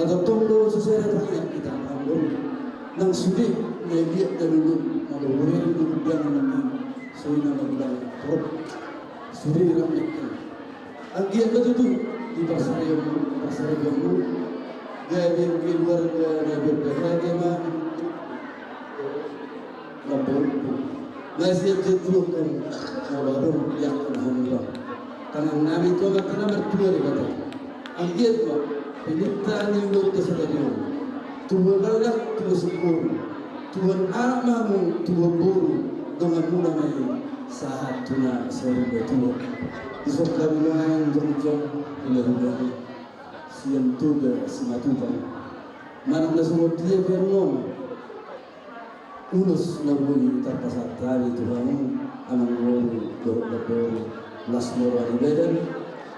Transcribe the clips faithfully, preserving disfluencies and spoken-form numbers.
Tongtong do sisada tangiang hita, amangboru. Nang sude na liat na lolo, na lolo, na lolo, na lolo, na lolo, na lolo, na lolo, sude rap nangkin. Anggiat ma tutu di parsaripeon, parsaripeon, gabe keluarga na berbahagia ma. Lamborghini. Nasihat jadulkan, kalau ada yang akan hampa. Tangan nami tu akan kena mertua di kata. Anggiat ma pinta ni ulut ke stadion. Tua galak, tua syukur. Tuan anak mamu, tua boru. Dongan muna mai sahat tu na saur matua. Isok kami main jongjong. Hula-hula. Sian Toga Simatupang. Manang na songon dia pe annon. Ulos na boi tarpasahat hami tu hamu, amangboru dohot namboru, las ma roha ni badan,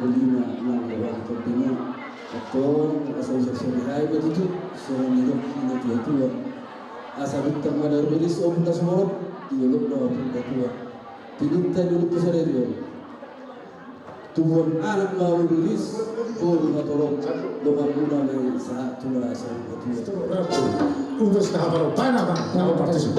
uli ma nang roha ni tondimuna. Antong asa usaha sori hai ma tutu, songon nidok ni natua-tua. Asa bintang ma na rumiris ombun na sumorop, di dolok na ombun na tua. Pinta ni ulut tu sadari on. Tubuan anak ma ulu ris, boru ma tolong, dongan muna mai sahat tu na sahat tu na. Ulos na hapal, bana bang, na hapal tu.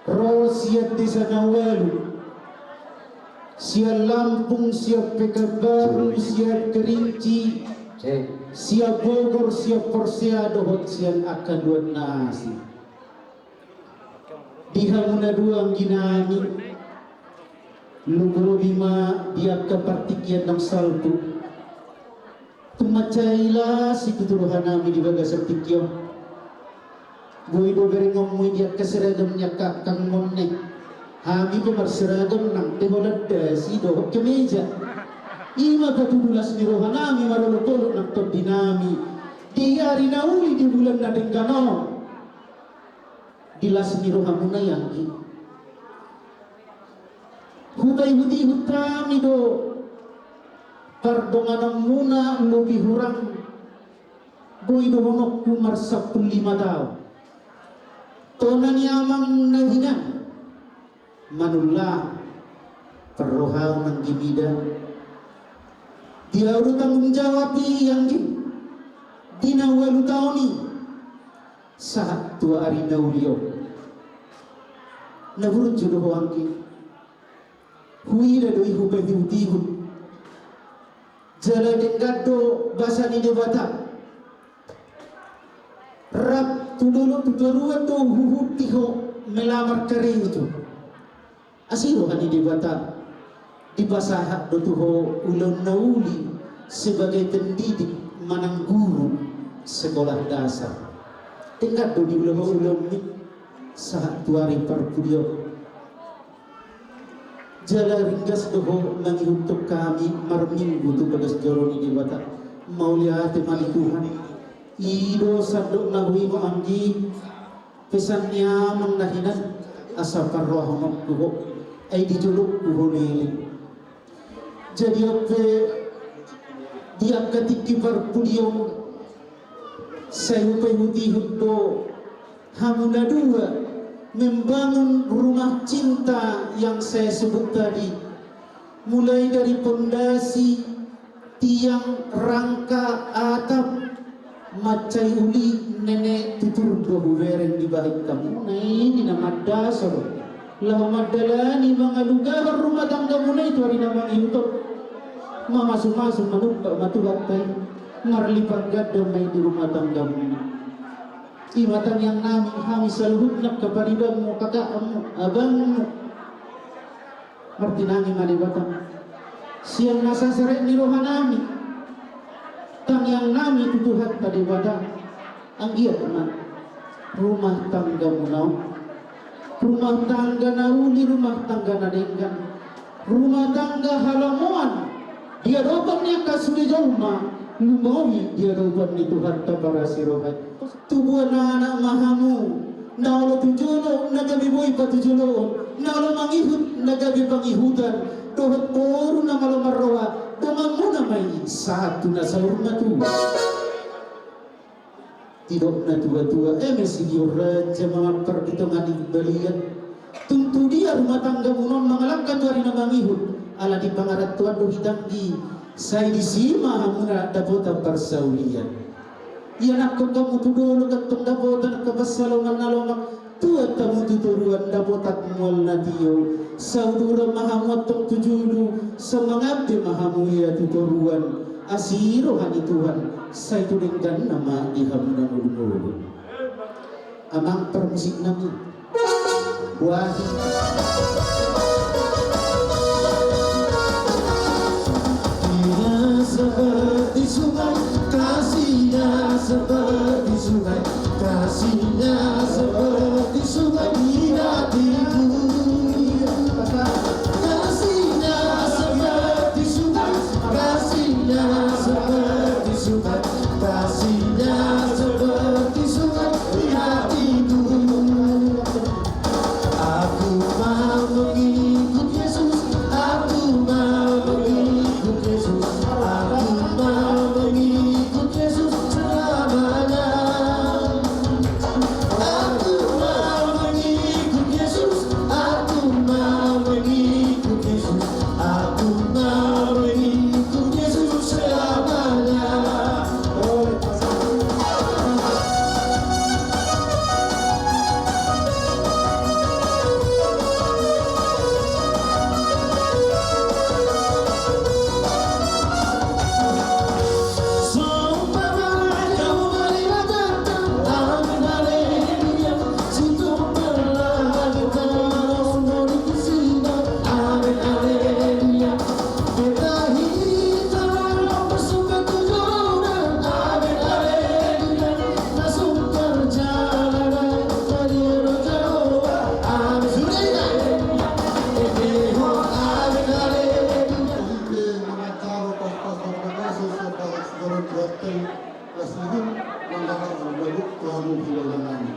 Ro sian desa na ualu, sian Lampung, sian Pekanbaru, sian Kerinci, sian Bogor, sian Porsea dohot sian angka dua na asing. Di hamu na dua anggi nami, lumobi ma di angka partingkian na salpu. Tung mansai las i tutu roha nami di bagasan tingki on. Boi do berengonmu i di angka seragam ni angka angkangmon i. Hami pe marseragam nang pe holan dasi dohot kemeja. I ma patudu las ni roha nami marolopolop nang tondi nami di ari na uli di bulan na denggan on. Di las ni rohamuna i, anggi, hupaihutihut hami do pardongananmuna lobi hurang. Boi dohononku marsampulu lima taon. Tona ni amang na hinan manullang parrohaon, anggi, mida. Dia do tanggung jawab i, anggi, di na ualu taon i sahat tu ari na uli on. Na burju do ho, anggi. Huida do i, hupaihutihut. Jala denggan do basa ni Debata. Rap tu dolok tu toruan do huhut ho melamar karejo. Asi roha ni Debata, dipasahat do tu ho ulaon na uli sebagai pendidik manang guru sekolah dasar. Denggan do diula ho ulaonmi sahat tu ari parpudi on. Jala ringgas do ho mangihuthon hami marminggu tu bagas joro ni Debata. Mauliate ma di Tuhan. I do sandok na huingot, anggi, pesan ni amang na hinan, asa parrohahononku ho, ai di jolongku ho leleng. Jadi on pe, di angka tingki parpudi on, sai hupaihutihut do hamu na dua membangun rumah cinta yang saya sebut tadi. Mulai dari pondasi, tiang, rangka, atap, mansai uli, nene, tutur do hubereng dibahen hamu. Na i ninna mandasor laho mandalani mangalugahon rumah tanggamuna i tu ari na mangihut on. Mamasumasu manumpak ma Tuhanta i, marlipat ganda ma i di rumah tanggamuna. I ma tangiangnami, hami saluhutna angka paribanmu, kakakmu, abangmu. Martinangi ma Debata sian nasa serep ni rohanami. Tangiangnami tu Tuhanta Debata, anggiat ma rumah tanggamuna on rumah tangga na uli, rumah tangga na denggan, rumah tangga halomoan di adopan ni angka sude jolma, lumobi di adopan ni Tuhanta parasi roha i. Tubuan anak ma hamu, na olo tu jolo na gabe boi patujoloon, na olo mangihut na gabe pangihutan, dohot boru na malo marroha, donganmuna ma i sahat tu na saur matua. Didok natuatua, eme sigior raja mamampar di tonga ni balian. Tung tu dia rumah tanggamuna on mangalangka tu ari na mangihut, ala di pangarantoan do hita, anggi, sai disi ma hamuna dapotan parsaulian. Ianakhon hamu tu dolok antong dapotan angka pansalongan na lomak, tuat hamu tu toruan dapotan mual na tio. Sauduran ma hamu antong tu julu, sai mangabdi ma hamu ia tu toruan. Asi roha ni Tuhan, sai tu dengganna ma di hamu na ngolungolu. Amang parmusiknami. Buat. Dia seperti sungai, kasihnya seperti sungai, kasihnya seperti sungai di hatiku. Kasihnya seperti sungai, kasihnya seperti sungai, kasihnya seperti sungai di hatiku. Aku mau mengikut Yesus, aku mau mengikut Yesus, aku mau mengikut Yesus selamanya. Aku mau mengikut Yesus, aku mau mengikut Yesus, aku mau mengikut Yesus selamanya. Amin.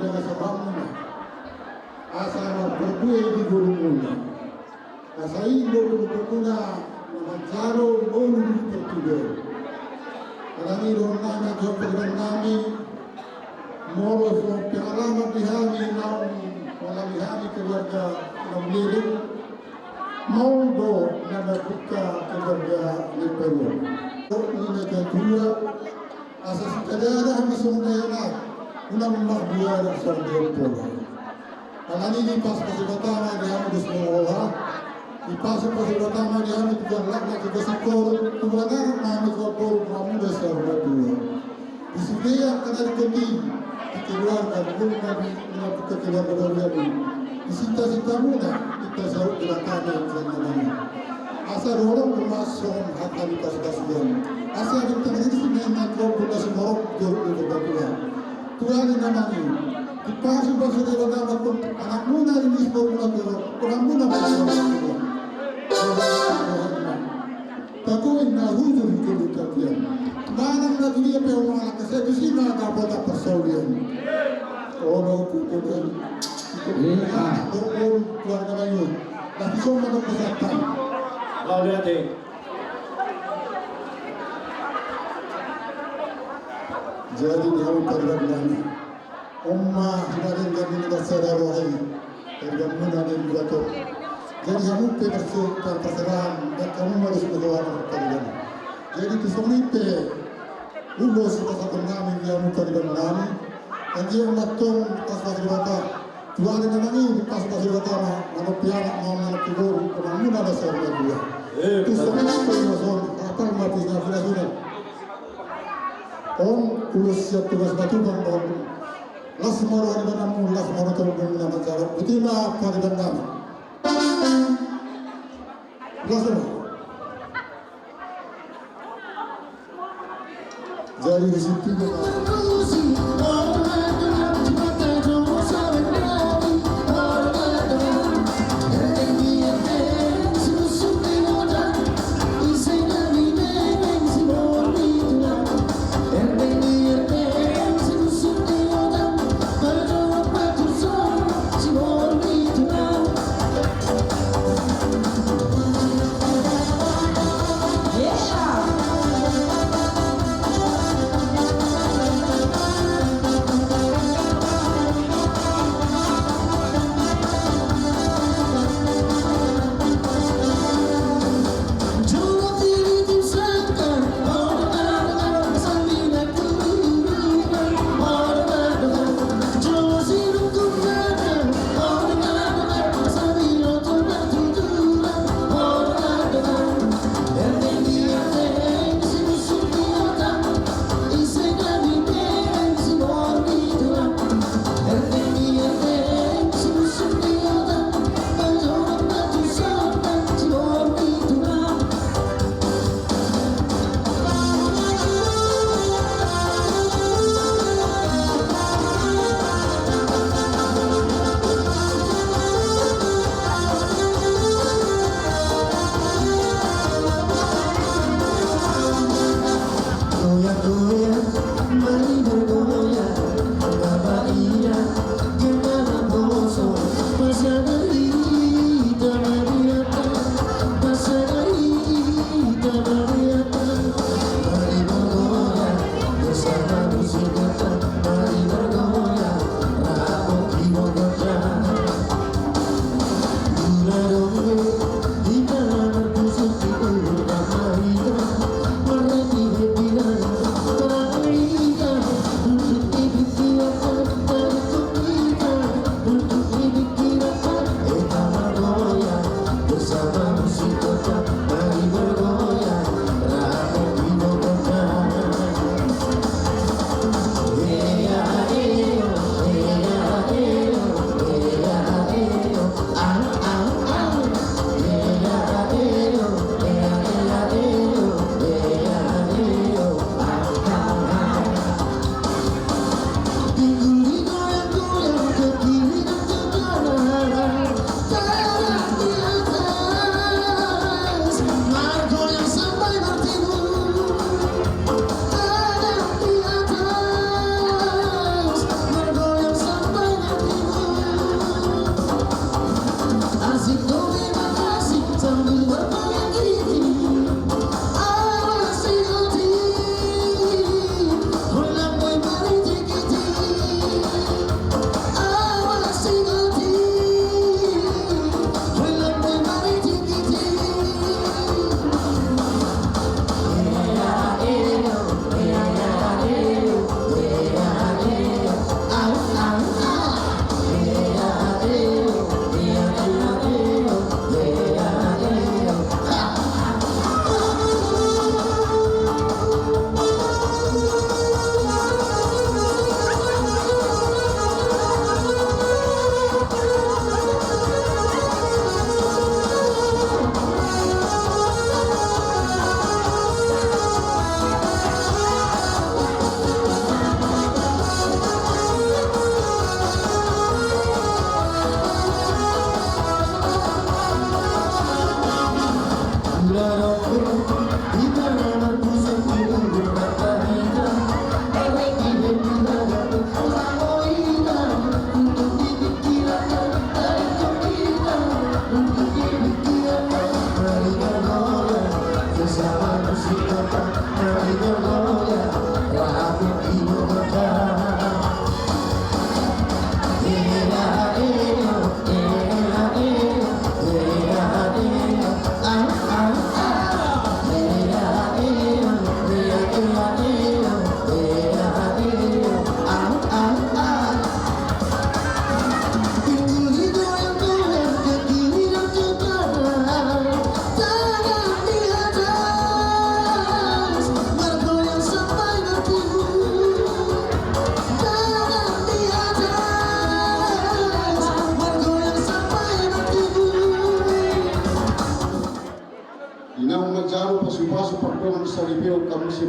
di bagasan rohamuna. Asa marparbue di ngolumuna. Asa i do turpukmuna na manjalo ngolu di portibi on. Alani i dohonon nami, jolo panghirimon nami, molo so pengalaman di hami naung mangalami hami keluarga na mleleng, maol do na mardingka keluarga na imbaru on. Dohot ni na tua-tua, asa sitadada hami songon na ianakhon, unang marbuanak songon na impola. Alani i dipasupasu Debata ma di hami dos ni roha, dipasupasu Debata ma di hami tu jolma na tugas ingkon, tu anak ma hami tu boru, rohamuna saur matua. Di sude angka na ringkot i, di keluarga, di ngolumuna, di ngolumuna, di keluarga baru i, di sinta-sintamuna, dipasupasu Debata ma di hami. Asa dohot ma songon hata ni pasupasu i. Asa di tangan i si mena kau pun na sumorop jorok di Debata. Tuhan i namanya. Dipasupasu Debata ma tu anakmuna di Despot, muna tu anakmuna. Pokokna hujur di keluarga. Manang na tudia pe mangalangka, sai tusi ma dapotan parsaulian. Olo, pokokna. Iya. Pokokna keluarga na i. Tapi sombong dan peserta. Kau lihat deh. Jadi di hamu pardenggan nami. On ma hinadean ni na sada roha i, pardengganmuna na dua on. Jadi hamu pe marsiparsaoran, dang hamu marus begoan pardenggan. Jadi tu songon i pe, ulos pasahaton nami di hamu pardenggan nami. Anggiat ma tong pasupasu Debata. Tuhan i namanya, dipasupasu Debata ma, na mampianak ma, na mampiboru, rohamuna na saur matua. Eh, tu songon i pe, songon i, apal ma tu na sudah-sudah. On ulos sian tugas Batuban on. Las ma roha ni inanami, las ma roha ni inanami na manjalo. Botima pardenggan nami. Las ma. Jadi di situ dia.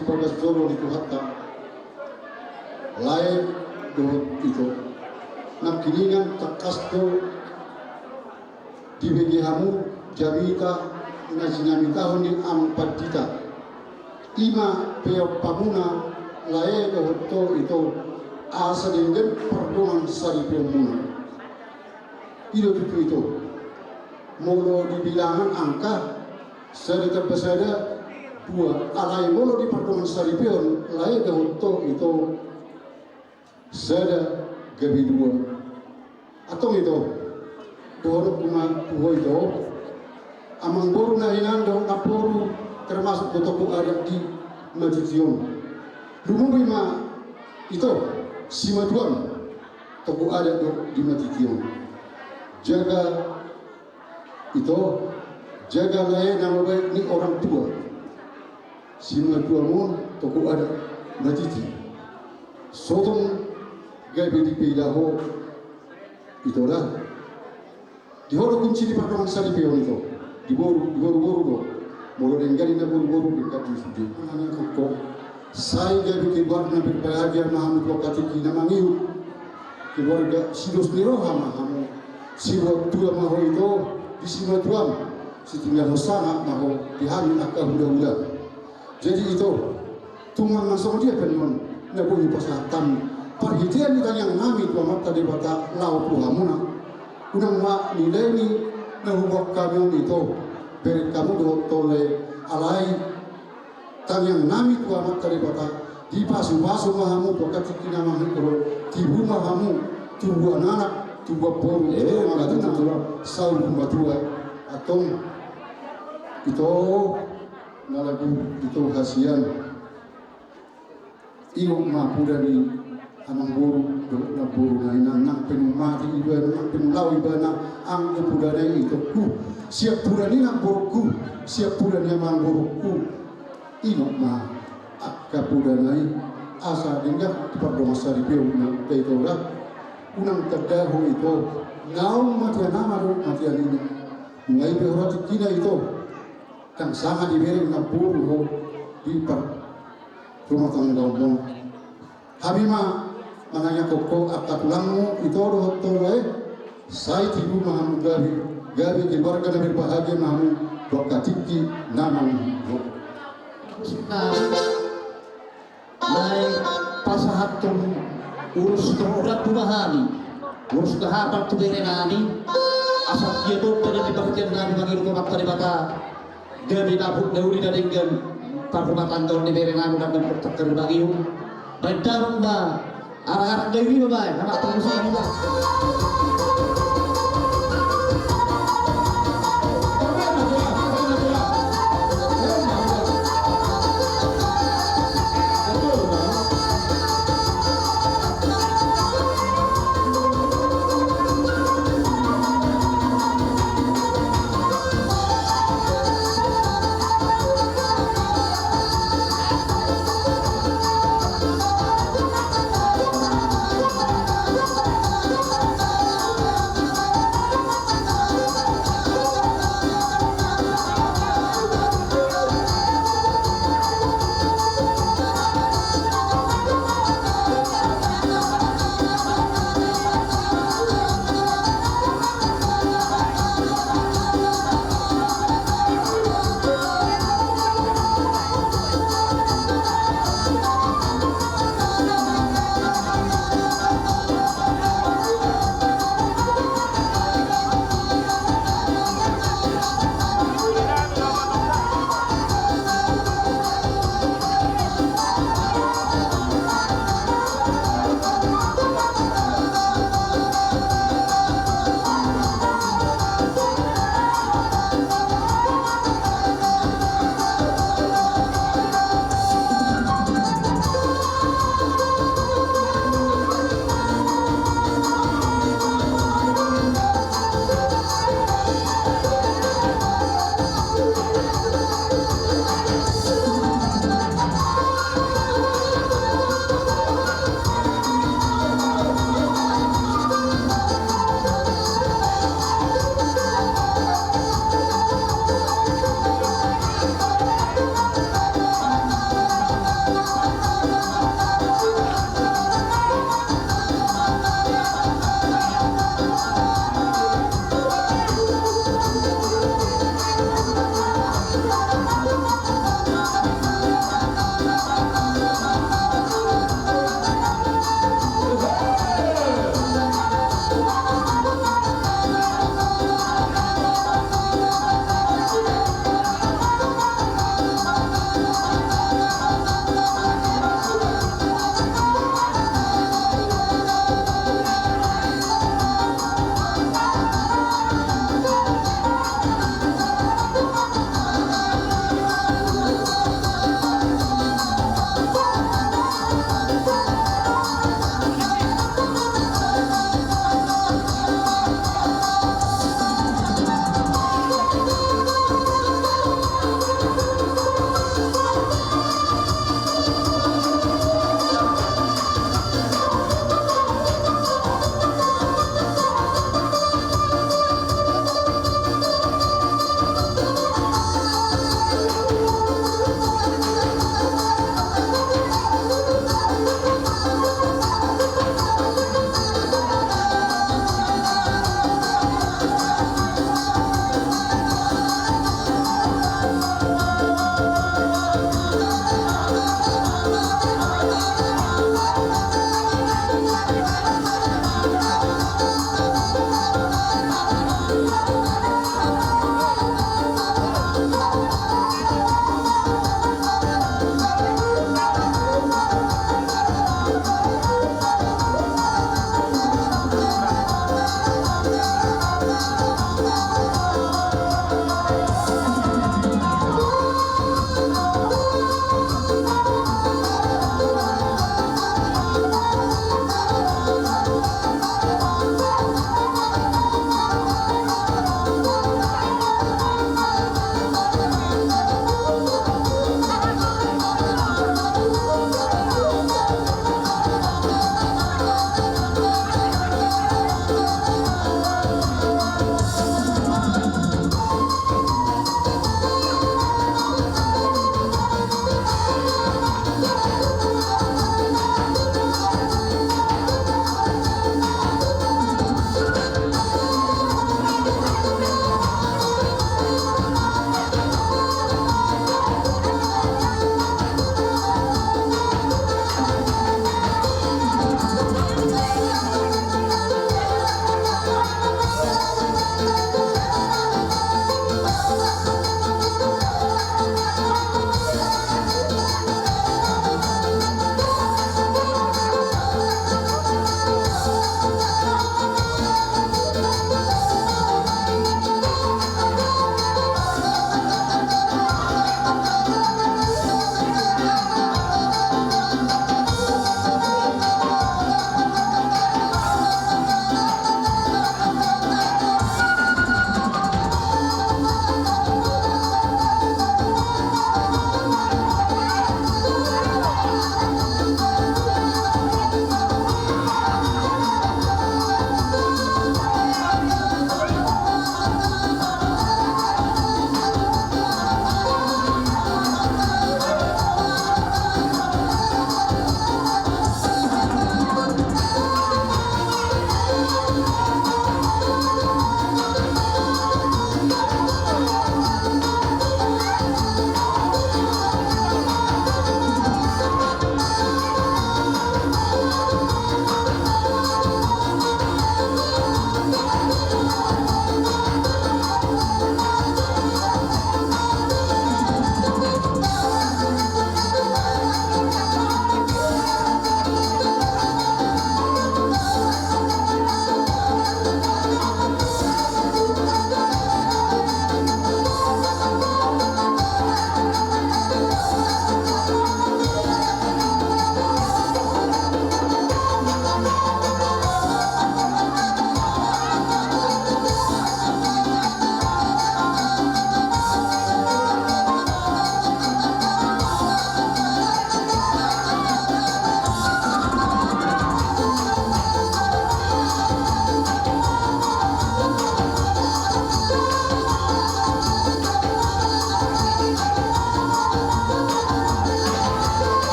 Bagas joro ni Tuhanta, lae dohot ito. Nangkiningan tangkas do dibege hamu jamita na jinamitahon ni amang pandita. I ma peop hamuna lae dohot ito, asa denggan pardongan saripeonmuna. I do tutu ito. Molo di bilangan angka, sada tamba sada, dua. Alai molo di pardongan saripeon, lae dohot ito, sada gabe dua. Antong ito, dohononku ma tu ho ito, amangboru na hinan dohot namboru, termasuk do tokoh adat di Matiti on. Lumobi ma ito, simatuam, tokoh adat do di Matiti on. Jaga ito, jaga lae nama baik ni orang tua. Simatuam on tokoh adat Matiti. Sotung gabe dipaila ho ito da. Di ho do kunci ni pardongan saripeon ito. Di boru, di boruboru do. Molo denggan i na boruboru, denggan i sude. Manang koko. Sai gabe keluarga na berbahagia ma hamu tu angka tingki na mangihut. Keluarga sidos ni roha ma hamu. Siboan tua ma ho ito, di simatuam. Sitinggalhon sanga ma ho, di hami angka hulahula. Jadi ito, tung manang songon dia pe annon na boi hupasahat hami, parhitean ni tangiang nami tu Amanta Debata laho tu hamuna. Unang ma nilai ni na huboan hami on ito, bereng hamu dohot tole, alai tangiang nami tu Amanta Debata, dipasupasu ma hamu tu angka tingki na mangihut on, tibu ma hamu tubuan anak, tubuan boru, eh, tubuan anak, tubuan saur matua. Antong ito, na lagu ito hasian. Ingot ma poda ni amangboru dohot namboru na hinan, nang pe nunga mate ibana, nang pe nunga laho ibana, anggo podana i itongku. Sian poda ni namborungku, sian poda ni amangborungku. Ingot ma angka podana i, asa denggan pardongan saripeon na ito da. Unang tanda ho ito, naung matean ama dohot matean ina. Nunga i pe hora tingkina ito. Ndang sanga dibereng namboru ho di parrumatanggaonmuna. Hami ma manangiangkon ho angka tulangmu ito dohot tole, sai tibu ma hamu gabe, gabe keluarga na berbahagia ma hamu tu angka tingki na mangihut. Naeng pasahathon ulos tu horbo ma hami, ulos na hapal tu berenami, asa tiap on pe na di parhitean nami mangido tu Amanta Debata, gabe dapot na uli na denggan parrumatanggaon ni berenami, nang denggan parrumatanggaon. Baen damang ma. Arak-arak da i ma baen, anak parmusik da i ma.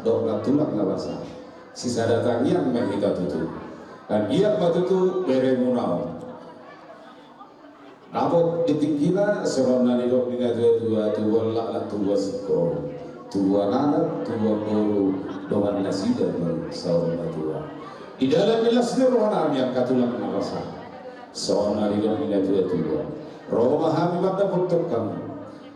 dohot nantulang na basa. Sisada tangiang ma hita tutu. Tangiang ma tutu beremuna on. Dapot di tingkina songon na nidok ni natuatua, tubuan laklak tubuan singkoru, tubuan anak tubuan boru, dongan nasida ma saur matua. Di dalan ni las ni rohanami angka tulang na basa. Songon na nidok ni natuatua, ro ma hami mandapothon hamu.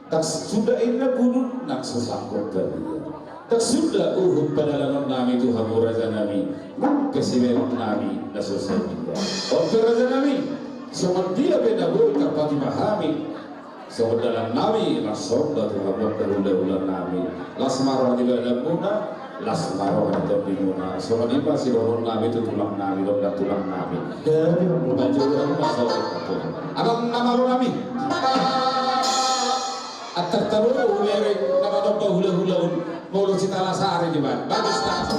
Ndang suda inna budut nang so sangkot badia. Ndang suda uhum padalanonnami tu hamu rajanami, nang pe simemonnami na so sadia. On pe rajanami, songon dia pe na boi tarpatima hami, songon dalannami las somba tu hamu angka hulahulanami. Las ma roha ni badanmuna, las ma roha ni tondimuna. Songon i ma sidohononnami tu tulangnami dohot nantulangnami. Jadi manjou hamu ma saur matua. Amang na malonami. Antar tabo hubereng na manomba hulahula on, molo sitalasari di mana. Bagus tak?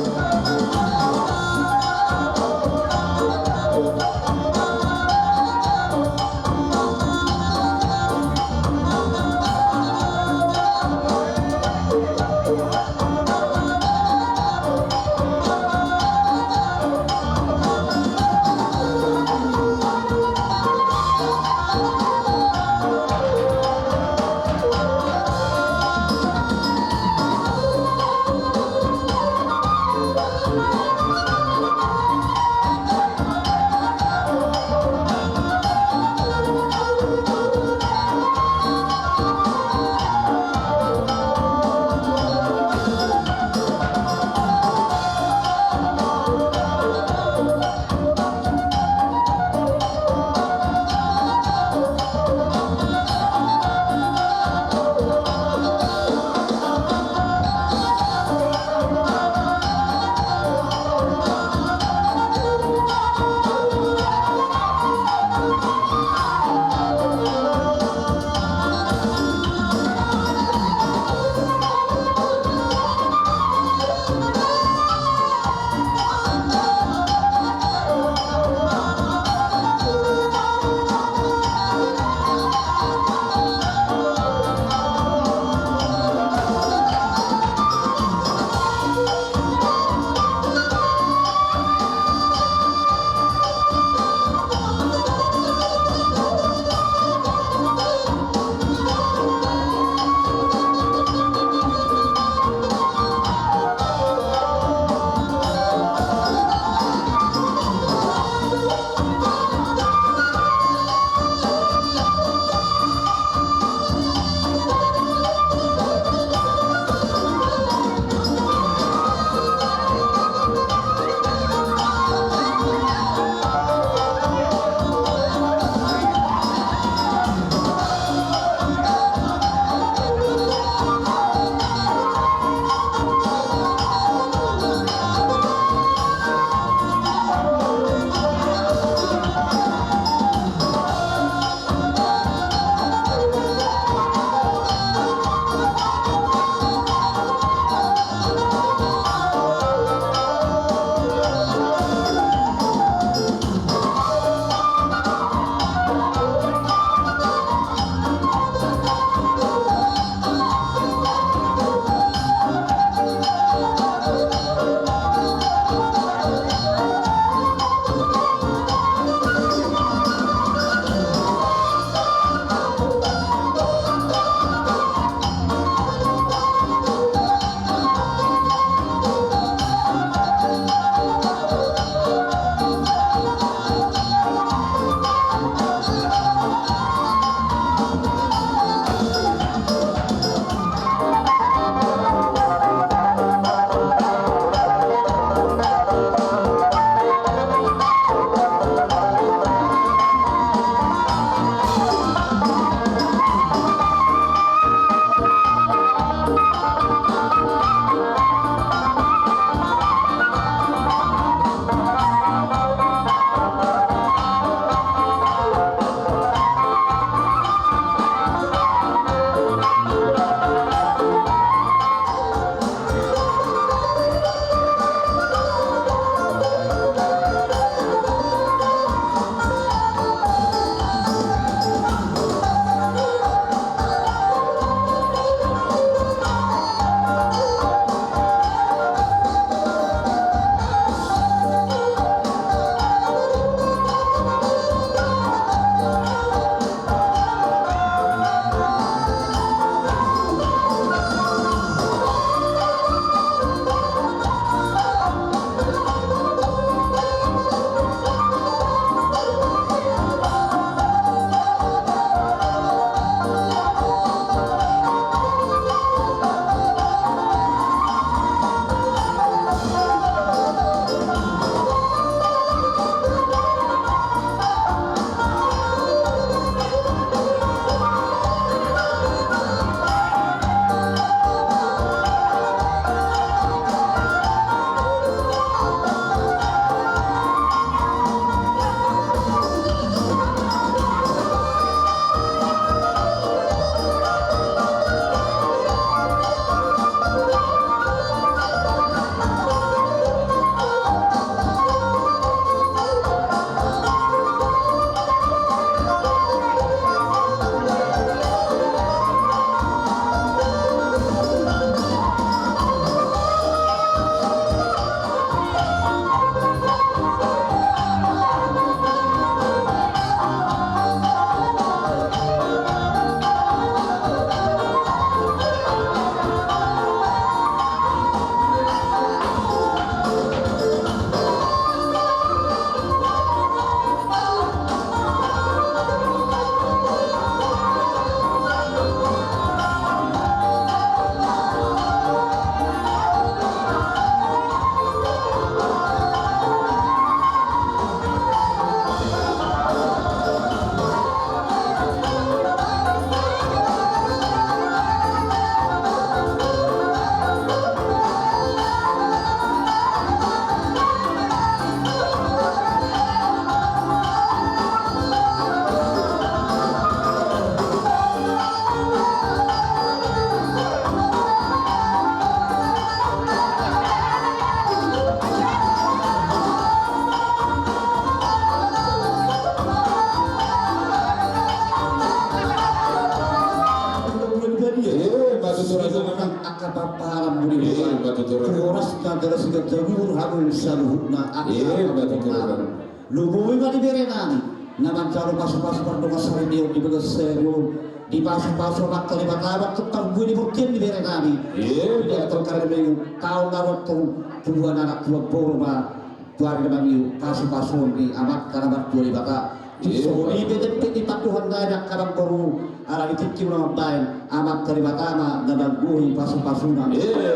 Paparan muli. Iya, betul, betul. Tu horas na garas ikan jagur hamu saluhutna. Iya, betul, betul. Lobi ma di bere nami na manjalo pasupasu pardongan saripeon di bagas sarion, dipasupasu Amanta Debata ma tu parbue ni bortian ni bere nami. Iya. Di antong karena minggu taon na ro tu tubuan anak tubuan boru ma. Tu ari na mangihut pasupasuon ni Amanta na martua Debata. Songon i pe jempek ni pandohan nami angka amangboru, ala ni tingki muna mambaen, Amanta Debata ma na manggohi pasupasuna.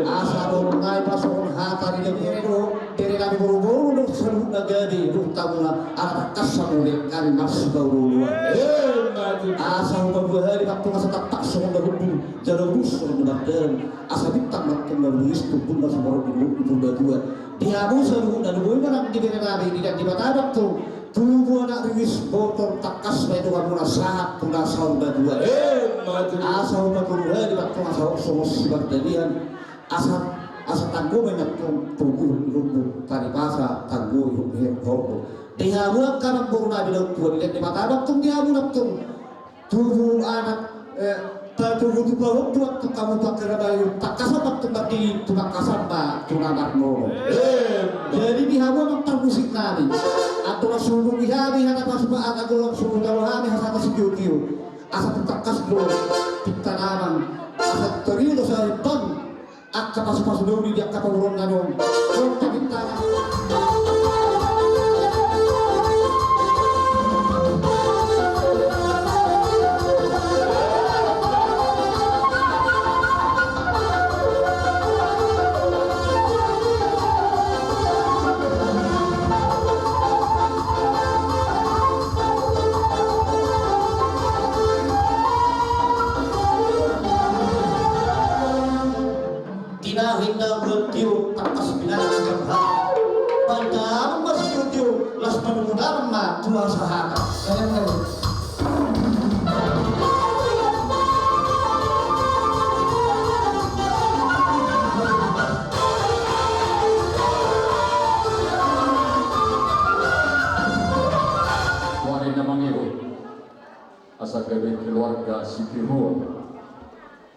Asa dohonon nami pasongon hata ni bere dohot bere nami, boruboru dohot saluhutna gabe dohot hamuna, ala tangkas ma mauliate nami marsipaolooloan. Asa hupaboa hami ma antong asa tampak songon na hundul, jala bulus songon na mardalan, asa bintang ma antong na rumiris tu ombun na sumorop di Purbatua. Di hamu saluhutna, lobi ma nang di bere nami, didok Debata ma antong tubu anak riris, botor tangkas ma i tu hamuna sahat tu na saur matua. Asa hupatudu hami ma antong asa songon sipardalian, asa, asa tanggo ma i ma antong togu ni lombu, taripasa tanggo i hon ni horbo. Di hamu angka amangboru nami na tua, didok Debata ma antong di hamu ma antong tubu anak, eh, tubu tubu tubu tu angka na bayu, tangkasan ma tu mardi, tu tangkasan ma tu na marnono. Jadi di hamu amang parmusik nami, antong langsung hubungi hami hata pasupasu, antong langsung hubungi hami hata sitiotio, asa tu tangkas do pinta nami, asa tori do saripan. Angka pasupasu na uli di angka pamoruon nami on. Tinahin na buat tio, tangkas pinangan siap hata. Pandangan ma sitio-tio, las panumudan ma tu asa hata. Wari na mangihut. Asa gabe keluarga sitiruon,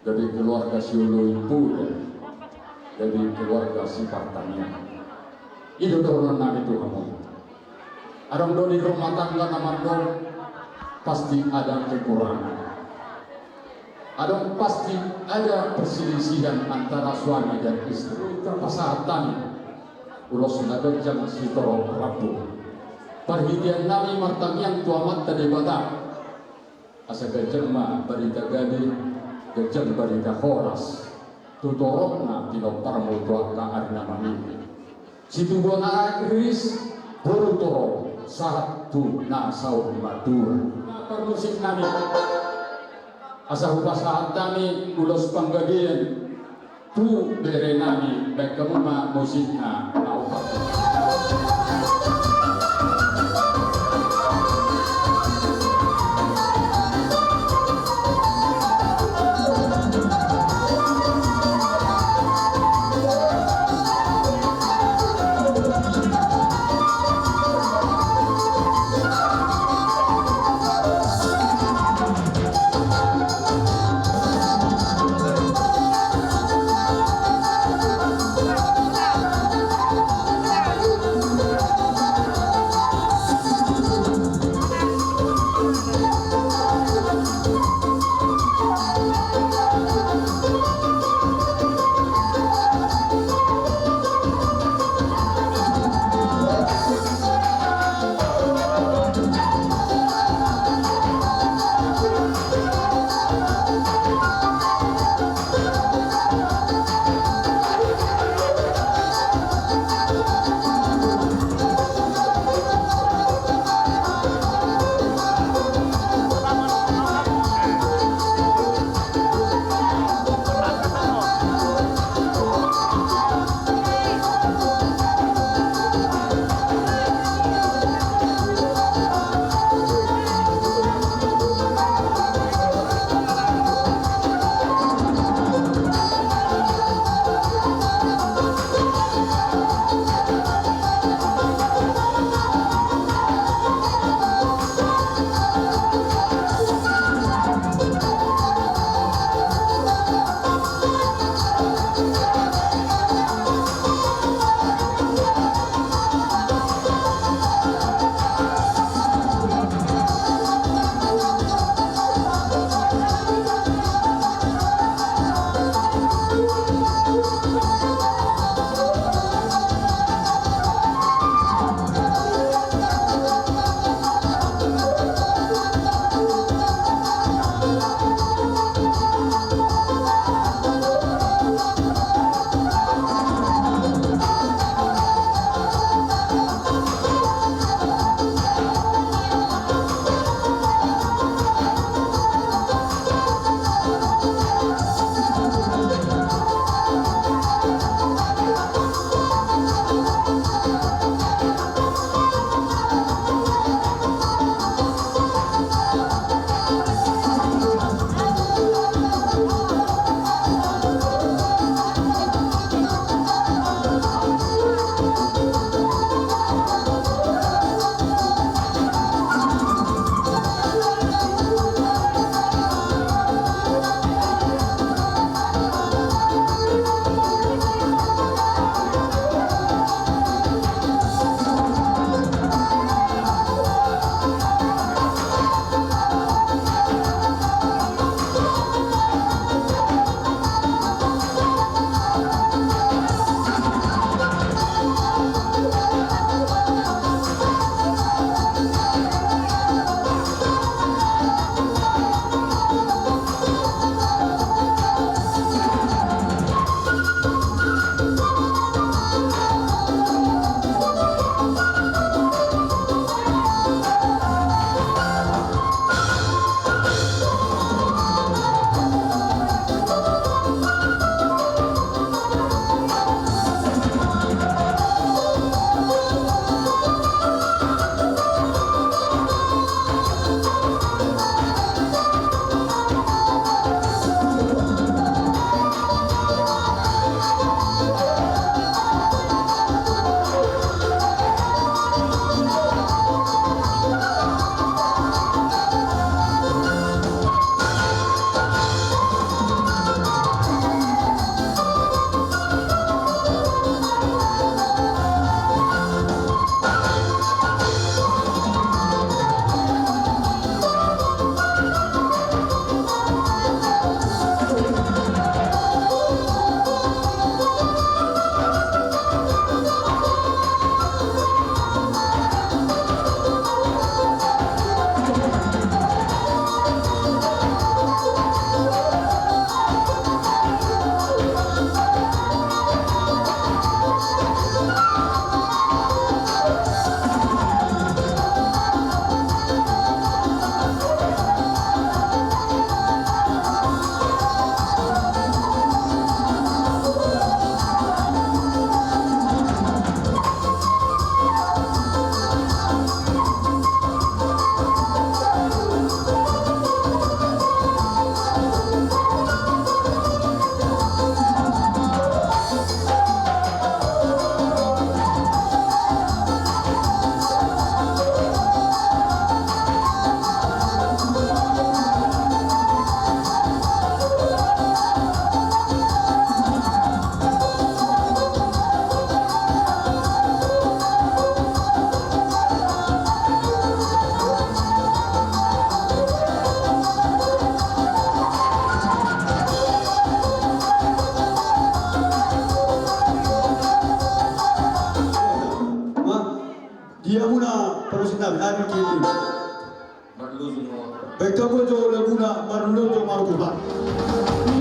gabe keluarga sioloi poda, gabe keluarga sipartangiangan. I do dohonon nami tu hamu. Adong do di rumah tangga na mandok, pasti ada kekurangan. Adong pasti ada perselisihan antara suami dan istri. Tarpasahat hami ulos na ganjang sitorop rambu. Parhitean nami martangiang tu Amanta Debata. Asa ganjang ma barita gabe, ganjang barita horas. Tu toropna pinomparmu tu angka ari na mangihut. Situbuan anak riris, boru torop, sahat tu na saur matua. Na parmusik nami. Asa hupasahat hami ulos panggabean. Tu bere nami, baen hamu ma musikna, na upat.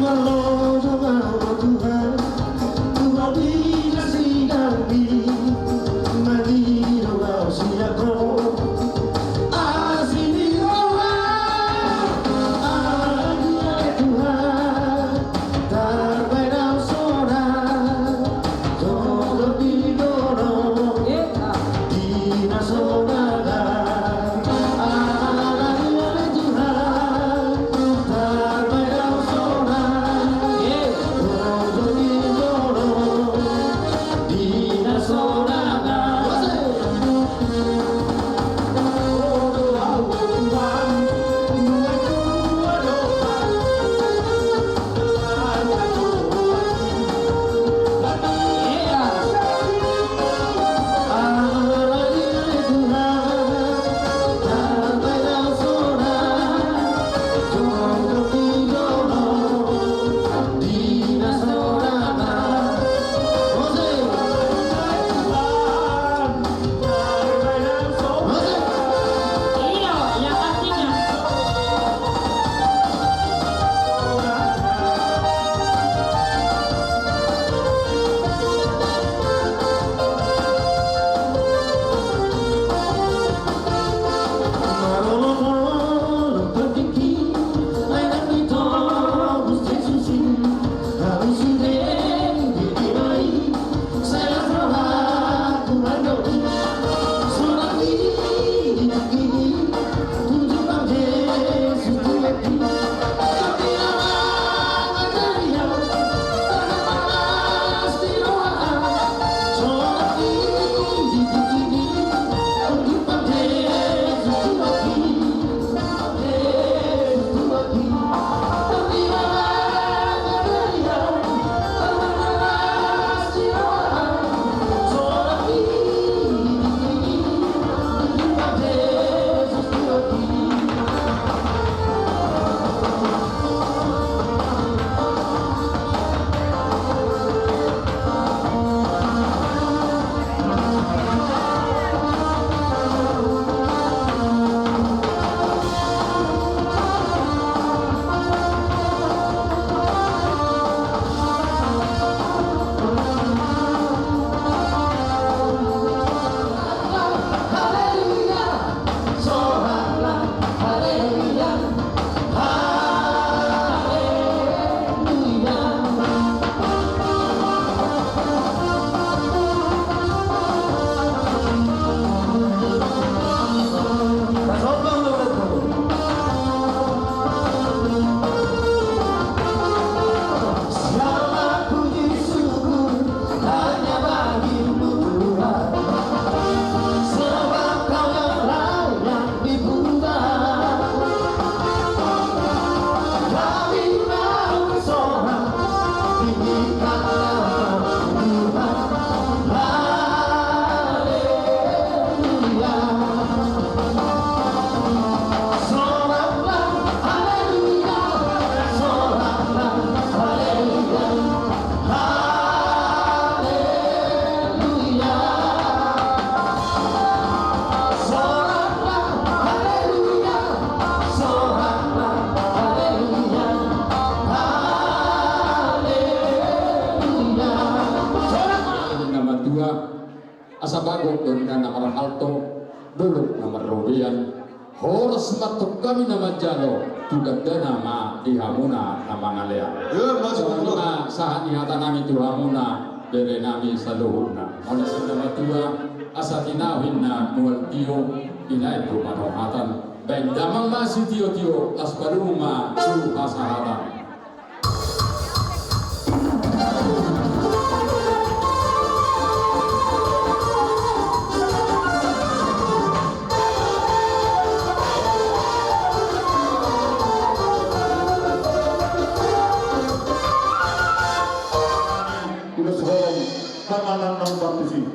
Molo do Ho Tuhan, Tuhan di nasidaonmi, mangido Ho sian Ho. Asi ni roha, agia Tuhan, tarbaen au sorat, jolo di jolo. Di na so dangka, ala ni ale Tuhan, tarbaen au sorat, jolo di jolo, di na so dangka. Asa bagot do ninna na marhalto, dolok na marrobean, horas ma antong hami na manjalo, tu gandana ma di hamuna na mangalean. Songon i ma sahat ni hata nami tu hamuna, bere nami saluhutna. Mauliate ma tu Debata, asa tinahu ninna mual tio, binahen tu parhorasan, baen damang ma sitiotio, laos padomu ma tu hasahatan. Ulos holong, pamanang nang batu si.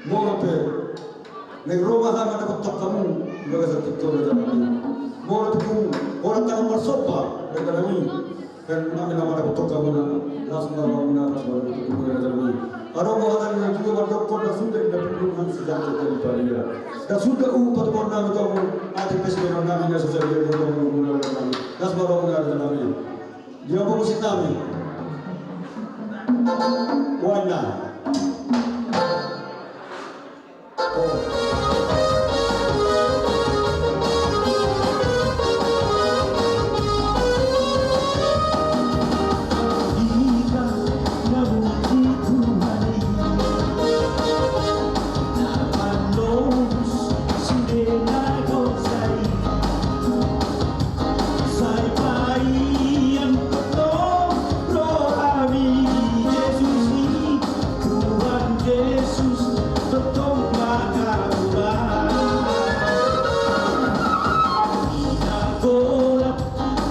Molo pe naeng ro ma hami mandapothon hamu di bagasan tingki on, raja nami. Molo pe tung holan tangan marsomba, raja nami, kan hami na mandapothon hamu na las ma rohamuna, las ma rohamuna, raja nami. Adong do hata ni natuatua mandokkon: Na suda inda pudun hami sijangkon jadi paria, na suda uhum patupaon nami tu hamu atik pe sibahenon nami na so sadia di hamuna, raja nami. Las ma rohamuna, raja nami. Dia musik nami. Wana. Sai paingot do rohami, Jesus i, Tuhan Jesus, tongtong manghatai. Di na golap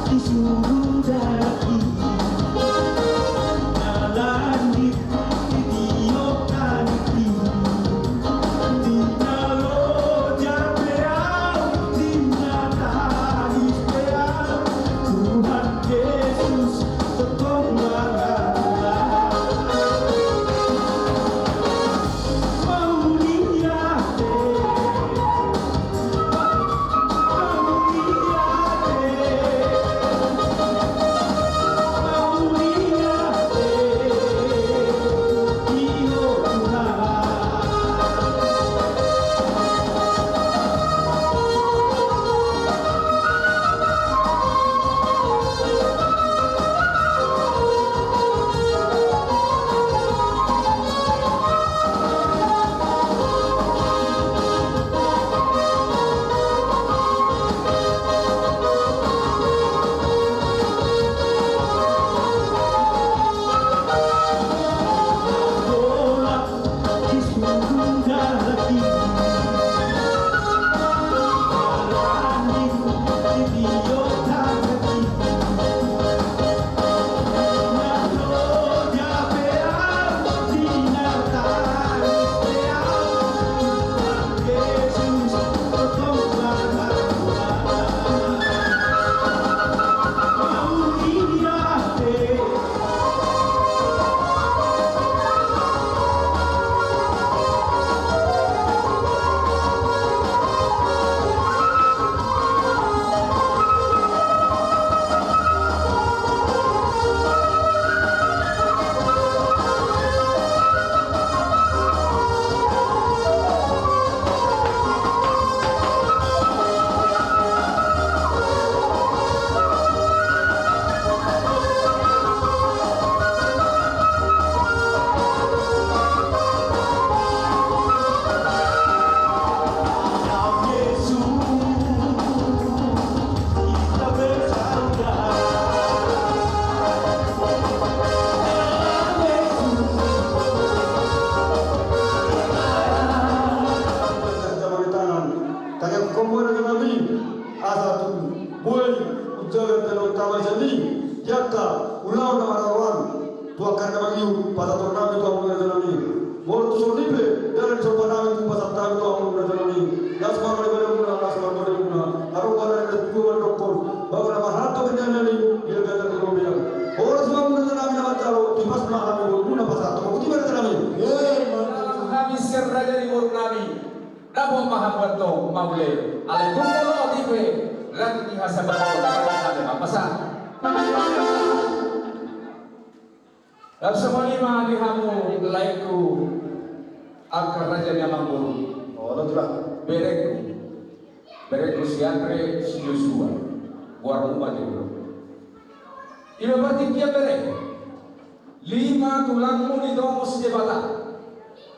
di suru dalan i, na lanjut di tiop tani i. Di na loja pe au, di na tangis pe au, Tuhan Jesus tongtong manghatai. Mauliate. Tangiangkon ma, raja nami, asa tung boi unjagan tano tama seni di angka ulaon na marharoan tu angka na mangihut, pasahaton nami tu hamu, raja nami. Molo tung songon i pe dalan ni somba nami, tung pasahat hami tu hamu, raja nami. Las ma roha ni pande muna, las ma roha ni pande muna. Adong hata ni natuatua mandokkon: Baoa na marhalto pe na nian i, di hagatan ni robean. Horas ma hamu, raja nami, na manjalo, tipas ma hami boru muna pasahathon hamu tu iba, raja nami. Hami sian raja ni boru nami. Dapot ma hamu antong mauliate, alai tung molo otik pe lagi di hasabahon, hami ma pasahat. Laos songon i ma di hamu laengku angka raja ni amangboru. Olo, tulang. Berengku. Berengku si Andre, si Joshua. Goarmu ma di ulaon. Iba partingkian, bereng. Lima tulangmu ditongos Debata.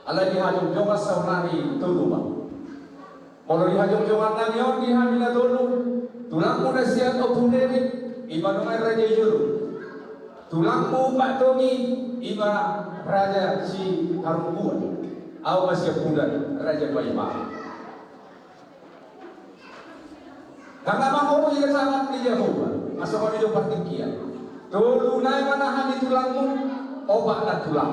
Alai di hajongjongan saonari tolu ma. Molo di hajongjongan nami on di hami na tolu, tulangmu na sian Ompu Neri, ima nuaeng raja i jolo. Tulangmu Pak Togi, ima raja Siharumbuan. Au ma sian Pudan, raja Paimahan. Karna mangolu i kesangan ni Jahowa, asa songon i do partingkian. Tolu nai ma na hami tulangmu, opat na tulang.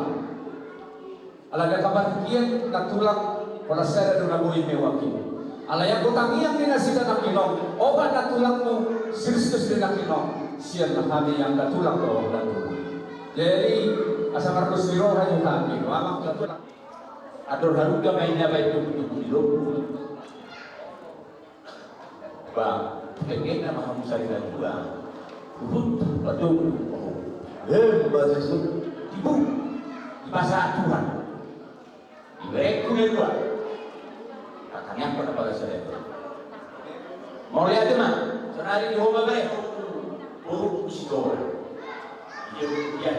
Ala angka partingkian na tulang, holan sada do na boi mewakili. Alai anggo tangiang ni nasida nangkining, opat na tulangmu, si Kristus do nangkining, sian hami angka tulang do na tulang. Jadi, asa mardos ni roha jo hami, amang na tulang. Andor haruga ma i na baen tubu-tubu di lombu. Ba, pengenna ma hamu sari na dua. Huhut, badung. Em, ba, susu. Ibu, dipasahat Tuhan. Iberengku na dua. Tangiangkon na palas sada. Mauliate ma, sonari di ho ma bere. Boru Sidora. Iya, iya.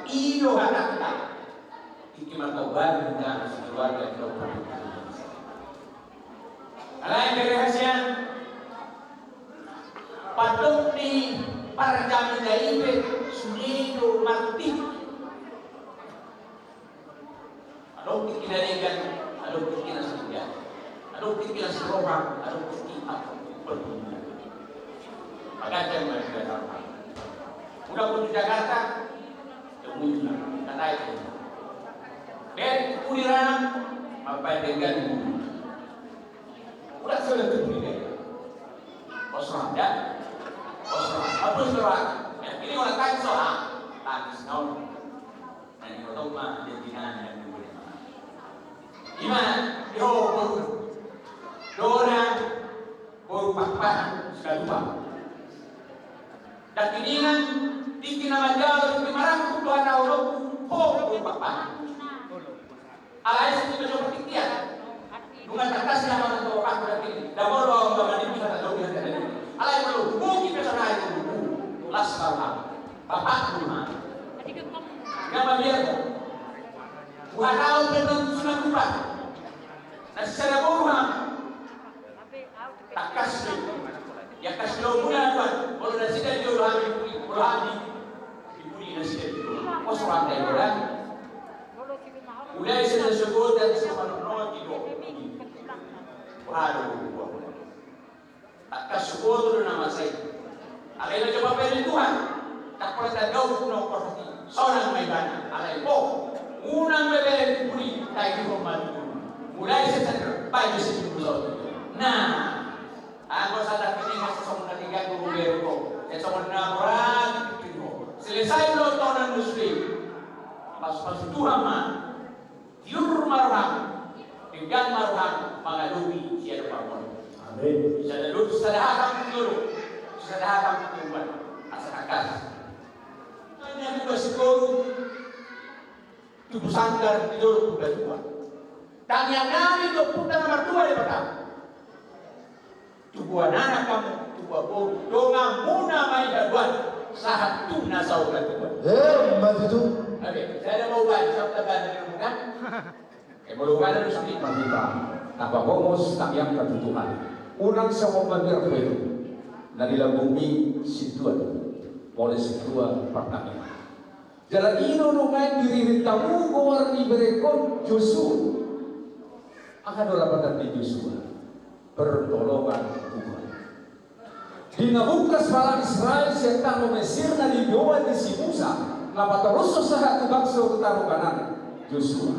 I do hatanta. Tingki martaubaru na sekeluarga di lombu. Alai bere hasian, pandok ni parjamita i pe sude do martingki. Adong tingki na denggan, adong tingki na sariahan, adong tingki na siroha, adong tingki na pergumulan. Paganjang ma sude. Uda pun di Jakarta, ya mungkin lah, kata itu. Ben, kuliran, apa yang denggan? Uda sudah tu ni deh. Kosong ada, kosong. Apa sudah? Yang ini orang tangis, ah, tangis naon. Na nihotop ma di tingki na dua. Ima, di ho boru. Dora, boru Pakpahan, Sigadupa. Dangkiningan, tingki na manjalo, tingki marangkup do hata holongku, ho boru Pakpahan. Alai sini ma jo partingkian. Nunga tangkas na manang tu Pakpahan dangkining. Ndang molo au mandipi hata jauh di hata. Alai molo hubungi pe sonari boruku. Las ma roham. Bapakku ma. Nga mabiar. Huhatahon pe nang tu Sigadupa. Na sisada boru hami. Tangkas do. Ia kas do muna Tuhan. Molo nasida di jolo hami, molo hami di pudi nasida di jolo. Pos orang dai orang. Mulai sida sogot dan sida manonoti do. Wah, do, wah, wah. Angka suboto do na masa i. Alai na coba pe ni Tuhan. Tak pernah tadau guna operasi. Sonang ma ibana. Alai po. Unang bebere di pudi. Tai di rumah tu. Mulai saya sadar. Baik di sini dulu. Nah. Anggo sada pini masih songon na tiga guru bero. Saya songon na berat di pudi. Selesai lo tonan muslim. Pas-pas Tuhan mah. Tiur ma roham, denggan ma roham, mangadopi sian parmon. Amin. Sada dosa, sada hatang tu jolo, sada hatang tu Tuhan. Asa tangkas. Hanya dua sekolu, tubuh sanggar di jolo tu dua. Tangiang nami tu Ompunta na martua Debata. Tubuan anak hamu, tubuan boru, donganmuna ma i haduan, sahat tu na saur matua. Emma tutu. Oke, sada mau baca, sahat taban dengan bukan? Eh, mau baca dulu sedikit. Marhite na pagomos tangiangta tu Tuhan. Unang songon mabiar pe na di lambungmi sintua tu. Molo sintua partangiangan. Jala i do nuaeng diririnta hamu goar ni berenggom Josua. Aha do lapatan ni Josua? Pertolongan Tuhan. Di na bungkas halak Israel sian tano Mesir na diboan ni si Musa, na patorushon sahat tu bangso tu tano Kanaan, Josua.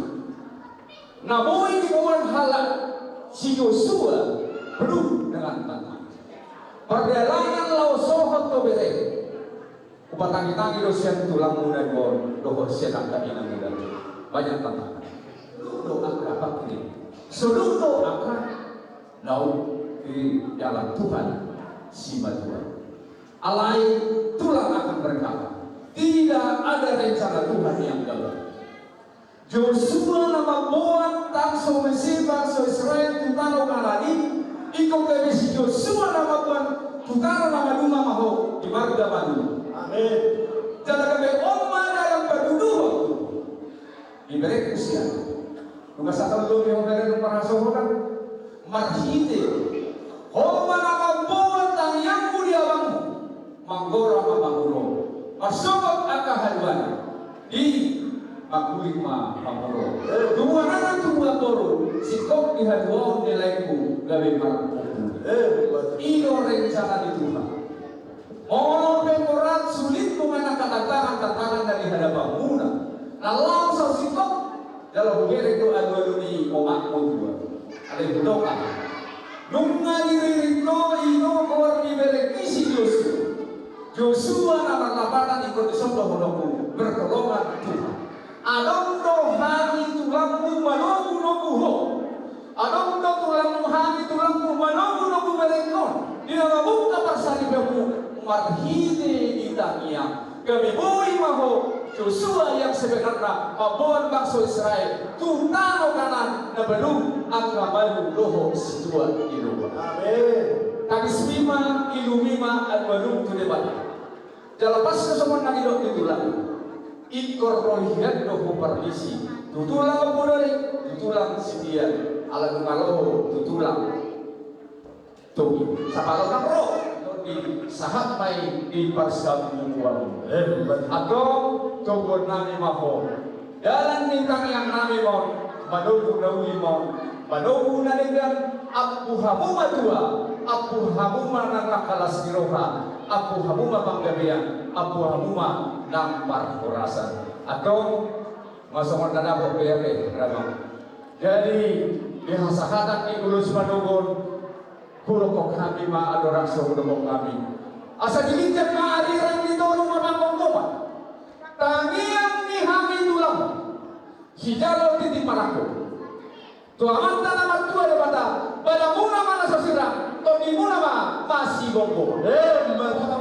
Na boi diboan halak si Josua penuh dengan tantangan. Pardalanan laho sohot tu bere. Hupatangi-tangi do sian tulangmuna on, dohot sian angka inangmuna. Banyak tantangan. Lu do angka pakai. Solu do angka nau di dalam Tuhan si matua. Alai tulang akan berkata, tidak ada rencana Tuhan yang gagal. Josua na mamboan bangso Mesir, bangso Israel tu tano Kanaan i, ingkon gabe si Josua na mamboan tu tano na maduma ma ho di marga maduma. Amin. Jala gabe on ma dalan paduduhon. Iberengku sian. Nunga sahat do di ho bere nunga marhasohotan. Marhite ho ma na mamboan tangiangku di abangmu. Manggora ma mangula. Marsogot angka haduan. Di mangkuling ma mangula. Tubuan anak tubuan boru. Singkop di haduan ni laengku gabe marangkup. I do rencana ni Tuhan. Molo pe borat sulit nunga angka tantangan-tantangan na di hadapanmuna. Na laos singkop. Jala hubereng do alualu ni omakmu tua. Alai hudok aha? Nunga diririt do i do goar ni berengki si Josua. Josua na marlapatan ingkon dison do hudokmu, bertolongan Tuhan. Adong do hami tulangmu manogunogu ho. Adong do tulangmu, hami tulangmu manogunogu berengkon di na mabungka parsaripeonmu marhite di tangiang. Gabe boi ma ho Josua yang sebenarna mamboan bangso Israel tu tano Kanaan na balum angka malu dohot situan i do. Amin. Tangis mi ma, ilu mi ma alualum tu Debata. Jala pas songon na nidok ni tulang, ingkon ro hian do ho parmisi tu tulang Ompudori, tu tulang Sitian, ala nunga ro tu tulang Togi. Sapala nang ro, di sahat ma i di parsambunguan. Antong toguon nami ma ho. Dalan ni tangiang nami ma on, manogu na uli ma on, manogu na denggan, ampu hamu ma tua, ampu hamu ma nang angka las ni roha, ampu hamu ma panggabean, ampu hamu ma nang parhorasan. Antong, ma songon na dapot be ate, Ramang. Jadi, di hasahatan ni ulos manogu on, hurokkon hami ma andorang so hurokkon hami. Asa diinjak ma arirang di toru ma panggomgoman. Tangiang ni hami tulang. Sijalo titi parangko. Tu Amanta na martua Debata, badanmuna ma na so sirang, tondimuna ma masibonggo. Emma tutu.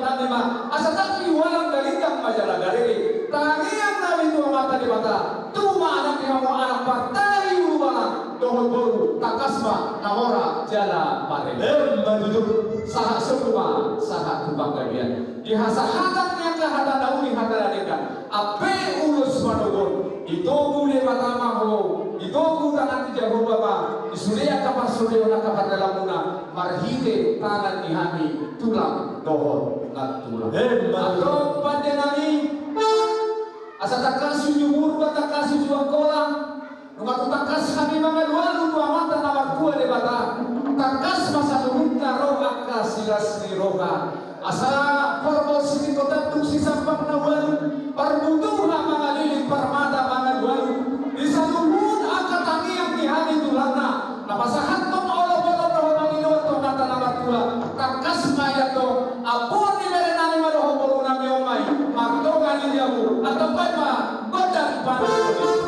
Asa ndang diualang galinjang ma jala garere. Tangiang nami tu Amanta Debata, tu ma anak ni hamu anak partai ulu balang, dohot boru, tangkas ma na mora jala marere. Emma tutu. Sahat sobu ma, sahat tu panggabean. Di hasahatan ni angka hata na uli, hata na denggan, ampe ulos manogu on, ditogu Debata ma ho, ditogu tangan ni Jahowa ma, di sude angka parsudeon angka pardalanmuna, marhite tangan ni hami tulang dohot nantulang. Emma. Antong pande nami, asa tangkas uju boru, tangkas uju angkola, nunga tung tangkas hami mangalualu tu Amanta na martua Debata, tangkas ma saluhutna ro angka silas ni roha. Asa horbo sitingko tanduk sisambang na ualu, parbutuha mangaliling parmata mangalualu. Di saluhut angka tangiang ni hami tulangna, na pasahathon olopolop dohot pangidoan tu Amanta na martua, tangkas ma i antong, ampuon ni bere nami ma dohot boru nami on ma i, mardongan i di hamu, antong baen ma gondang pangidoan.